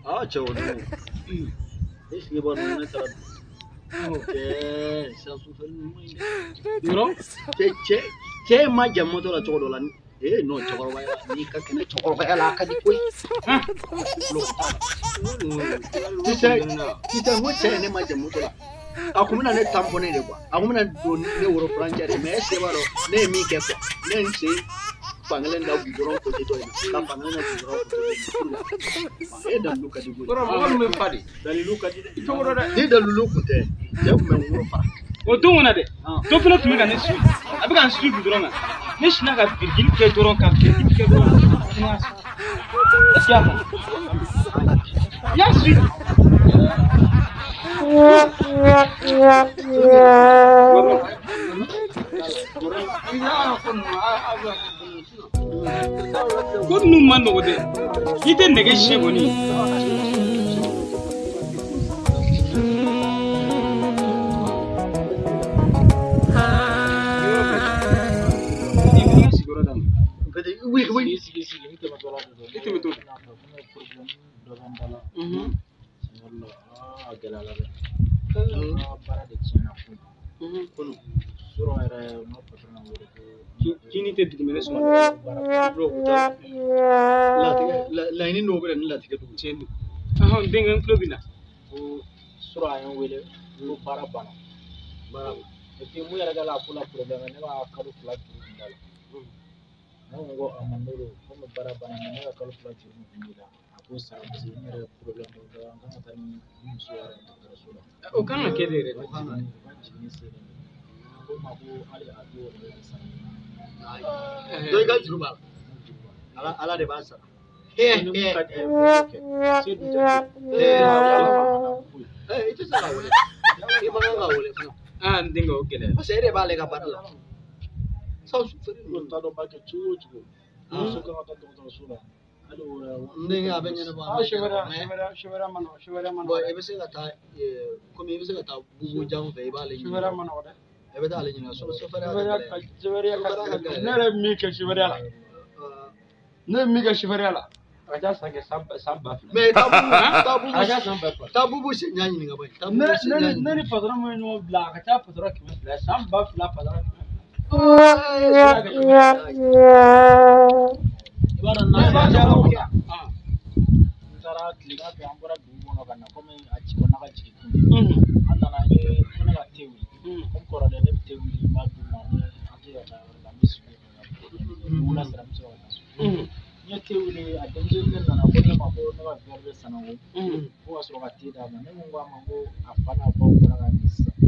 Ah, cɛ o don. Est-ce que b'a dɔn ne taara cɛ san sufɛ ninnu ma ɲi dɛ. Yɔrɔ? Cɛ ma jan moto la cogo dɔ la. Eh non, cɛkɔrɔbaya la, n'i ka kɛnɛ cɛkɔrɔbaya la, a ka di koyi. Sisan sisan, n ko cɛ ye ne ma jan moto la. A kun bɛna ne tamponner de quoi. A kun bɛna don ne woro furancɛ de, mais est-ce que i b'a dɔn ne ye min kɛ quoi? Ne ye n sen fankelen da goudron côté dɔ in na, ka fankelen da goudron côté dɔ in na. E dalilu ka di koyi. Yɔrɔ mɔgɔ ninnu bɛ fa de. Dalilu ka di dɛ. I cogo dɔ dɛ. Ni dalilu kun tɛ, cɛ kun bɛ n woro fara. O don kɔnɔ dɛ, dɔ fana tun bɛ ka ne suit. A bɛ ka n suit goudron kan. Ne sinna ka virgule kɛ dɔrɔn, ka virgule kɛ dɔrɔn. Est-ce que i y'a faamu? I y'a suit. Ko ninnu man nɔgɔ dɛ. I tɛ nɛgɛ siɲɛ kɔni. I bɛ sigiyɔrɔ d'a ma. Wuli wuli. Sigi sigi, n tɛmɛtɔ la de. I tɛmɛtɔ. Problème dɔ bɛ n da la. Tiɲɛ yɛrɛ la, a gɛlɛyara dɛ. N ka baara de tiɲɛna kunun. Kunu. Surɔ yɛrɛ, n ka patron wele ko Kini tɛ dugumɛnɛ sɔrɔ. baara Latigɛ laɲini dɔw bɛ na ni latigɛ dugu. Tiɲɛ don. Ɔhɔn, n denkɛ, n tulo b'i la. Ko surɔ a ye n wele ko baara banna. Baara. Et puis mun yɛrɛ kɛla a ko la problème ye, ne b'a kalo 2 juru kun da la. Ne ko ko a ma ne don komi baara banna, mais ne ka kalo 2 juru min kun b'i la, a k'o sara parce que n yɛrɛ problème dɔ bɛ n kan ka taa ni n muso yɛrɛ ye dɔgɔtɔrɔso la. O kan ka kɛ de yɛrɛ. U ka jiginni selen don. A ko n ma ko hali a t'o yɛrɛ sara. Dɔ i ka juru b'a la. Ala ala de b'a sara. Ni mun ka di e ye k'o kɛ. Se dun tɛ ne ye. I tɛ se k'a wele. I man kan k'a wele fana. Aa, n denkɛ, o gɛlɛyara. Parce que e de b'ale ka baara la. Sabu sufɛ N t'a dɔn n b'a kɛ cogo o cogo. Muso kan ka taa dɔgɔtɔrɔso la. Hali o yɛrɛ. N denkɛ, a bɛ ɲɛnabɔ. Ah, chauffeur ma nɔgɔ, chauffeur ma Bon, nɔgɔ. i bɛ se ka taa komi i bɛ se ka taa bubu jan fɛ, i b'ale ɲininka. Chauffeur ma nɔgɔ dɛ. I bɛ taa ale ɲininka. Sofɛriya ka gɛlɛn. Chauffeur ka gɛlɛn. Ne yɛrɛ ye min kɛ chauffeur la. Ne ye min kɛ chauffeur la. A ka ca san kɛ san 2000. Mais taa bubu, taa A ka ca bubu, san 2000. taa bubu sen ɲa ɲininka bani. Taa Ne bubu sen ne ɲa ni ɲininka. ne ni patron min ye ɲɔgɔn bila, a ka ca patron 200 ye, san 2000 patron 200. I b'a dɔn n'a Ne b'a yɛrɛ jalo. n taara tilegan fɛ, an bɔra dugu kɔnɔ ka na komi a kɔnna ka jigin kun. An nana, n ye ko ne ka te wuli. Komi kɔrɔlen ne bɛ te wuli, n b'a d'u ma, ni an tɛ ka taa yɔrɔ la, n bɛ sigi yen nɔ. Ni wula sera, n bɛ sɔrɔ ka taa so. N ye te wuli, a denmisɛnnin de nana ko ne ma ko ne ka verre de sanango. Ko ka sɔrɔ ka te d'a ma. Ne ko a ma ko a fa n'a baw bɔra ka min sisan. N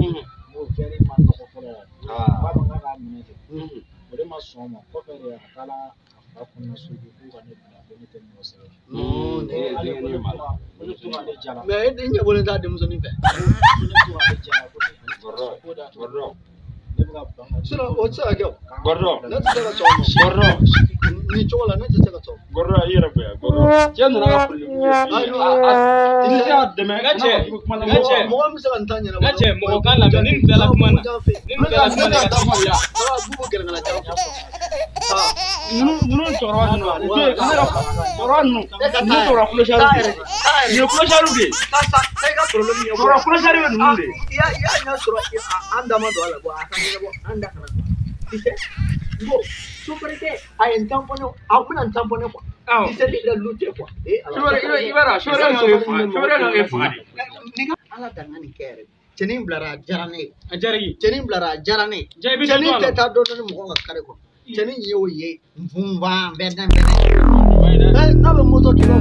ko verre ma nɔgɔ fɔlɔ yɛrɛ. N k'a ma k'a k'a minɛ ten. O de ma sɔn o ma. Kɔfɛ de a taara a fa kɔnɔna so ko ka ne bila, ko ne tɛ mɔgɔ sɛbɛ. Non, Ko ale ko ne to ka ko ne to k'ale jala. Mais e ɲɛ bɔlen t'a denmisɛnnin fɛ. Ko ne to k'ale jala, ko ne ale tɛ sɔn k'o de y'a to ne bɛ ka ban ka Sinon o tɛ se ka kɛ o. Gordon, Ne tɛ se ka sɔn o ma. Gordon, Nin cogo la ne tɛ se ka sɔn o ma. Gordon, i yɛrɛ bonya, Gordon. Cɛ nana ka problème ɲɛf'i ye. Ayi, I tɛ se k'a dɛmɛ. N ka cɛ, Kuma n ka cɛ. Mɔgɔ min bɛ se ka nin ta ɲɛnabɔ. N ka cɛ, mɔgɔ kan lamɛn, ni nin tilala kuma na. Ni nin tilala kuma na, i ka taa fɔ. Bubu gɛlɛnkɛla jan fɛ. Ninnu cɛkɔrɔba ninnu, nin tɛ ne ka cɛkɔrɔba ninnu, E ka ninnu taa cɛkɔrɔba kulosariw taa de yɛrɛ, ye. taa yɛrɛ. Nin ye kulosariw de ye. Taa sa, taa i ka problème ɲɛfɔ. Cɛkɔrɔba kulosariw ye ninnu de ye. I y'a ɲɛ sɔrɔ an da ma don a la, bon, a ka ɲɛnabɔ, an da kana don. Tu sais, n ko sofɛrikɛ a ye n tamponné, a bɛna n tamponné quoi. Awɔ. Tu sais, ni dalilu tɛ quoi. Eh, ala. I b'a dɔn, sofɛrikɛ kan k'e faga de. Sofɛrikɛ kan k'e faga de. Ni ka ala dan ka nin kɛ yɛrɛ. Cɛnin bilara, a diyara ne ye. A diyara i ye. Cɛnin bilara, a diyara ne ye. Ja, i bɛ Cɛnin to a la. tɛ taa dɔɔnin dɔɔnin mɔgɔ ka kare kɔnɔ. Cɛnin ye o ye nfunfan bɛɛ daminɛ. N'a bɛ moto k'i b'a fɔ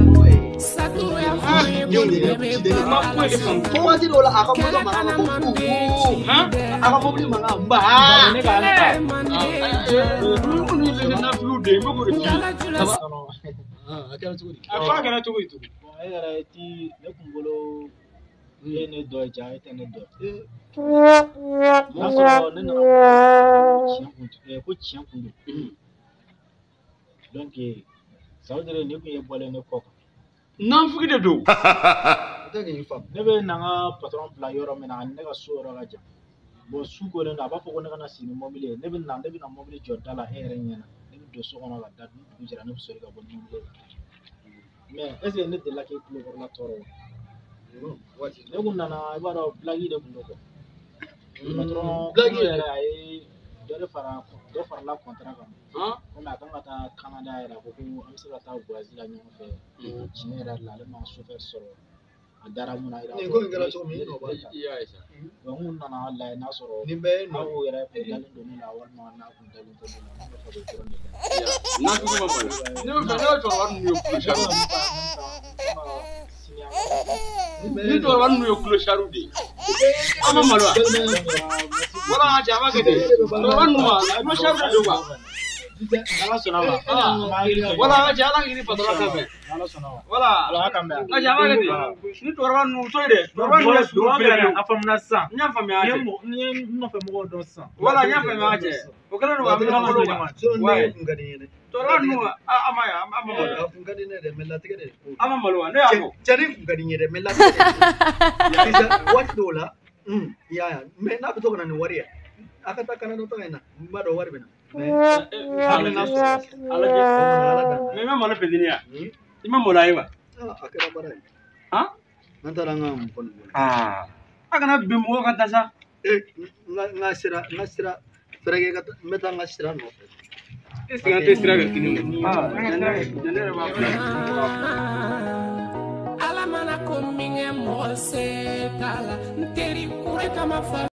denw de yɛrɛ ciden de. Ma foyi de faamu. Fo waati dɔw la a ka moto mankan bɛ bɔ fu fu. Han? A ka mobili mankan ba. Ne ka Ɛɛ. Ninnu ye nafiliw de ye, n bɛ k'o de f'i ye. A kɛra cogo di? A fɔ a kɛra cogo di tugun? Bon, e yɛrɛ ti ne kun bolo, e ye ne dɔ ye, ja e tɛ ne dɔ ye. N'a sɔrɔ ne nana tiɲɛ kun ko tiɲɛ kun don. Donc ça veut dire ne kun ye bɔlen ne kɔ kan. Nafigi de don. O tɛ k'i faamu. Ne bɛ na n ka patron bila yɔrɔ min na, ani ne ka so yɔrɔ ka jan. Bon, su kolen don, a b'a fɔ ko ne kana sigi ni mobili ye. Ne bɛ na mobili jɔ da la e yɛrɛ ɲɛna. Ne bɛ don so kɔnɔ ka da, ni dugu jɛra ne bɛ sɔrɔ ka bɔ ni mobili ye ka taa. Mais est ce que ne delila k'e tulo kɔrɔla tɔɔrɔ wa? Ne kun nana, i b'a dɔn blague de kun don quoi. Patron Blague yɛrɛ a ye dɔ de fara dɔ farala contrat kan. Komi a kan ka taa Canada yɛrɛ, a ko ko an bɛ se ka taa voyage la ɲɔgɔn fɛ. Ko tiɲɛ yɛrɛ la ale ma chauffeur sɔrɔ. A dara mun na yɛrɛ. Nin ko in kɛra cogo min, i nɔ b'a la. I y'a ye sa. Donc n kun nana lajɛ n'a sɔrɔ Nin bɛɛ ye nɔ aw yɛrɛ kun dalen don ne la walima n'a kun dalen tɛ ne la. Ne bɛ fɛ k'o dɔrɔn de lajɛ. Nafigi ma malo. Ne bɛ fɛ ne ka cɛkɔrɔba ninnu ye kulosariw de ye. Ni cɛkɔrɔba ninnu ye kulosariw de ye. An ma malo wa? Wala an cɛ a b'a kɛ ten. Cɛkɔrɔba ninnu ma kulosariw de don quoi. Ala sɔnna ma. Wala an cɛ ala k'i ni patɔrɔn sanfɛ. Ala sɔnna ma. Wala Ala k'an bɛn. an cɛ a b'a kɛ ten. Ni cɛkɔrɔba ninnu to yen dɛ. Cɛkɔrɔba ninnu ye dugu belebele. A faamuna sisan. N y'a faamuya N ye cɛ. n ye n nɔfɛ mɔgɔw dɔn sisan. Wala n y'a faamuya cɛ. O kɛlen don ka minɛ bolo quoi. Sinon ne kun ka di n ye dɛ. Cɛkɔrɔba ninnu a ma ye a ma malo. A kun ka di ne dɛ, mais latigɛ de. A ma malo wa? Ne y'a fɔ. Cɛnin kun ka di n ye dɛ, mais latigɛ de. Sisan waati dɔw la, i y'a ye, mais n'a bɛ to ka na ni wari ye, a ka taa Canada taga in na, n b'a dɔn wari bɛ na. Mais hakilina sɔrɔ. A lajɛ. Ala dan. Mais i ma malo fitinin ya? I ma malo a ye wa? A kɛra baara ye. Han? An taara an ka mɔgɔ ninnu bolo. A kana bin mɔgɔw kan ta sa. Ee, n ka sira, n ka sira fɛrɛkɛ ka taa, n bɛ taa n ka sira nɔfɛ. Est ce que an tɛ sira kɛ kelen ye? Ne yɛrɛ b'a bila. Ala mana ko min kɛ mɔgɔ se t'a la n teri kure kama fa.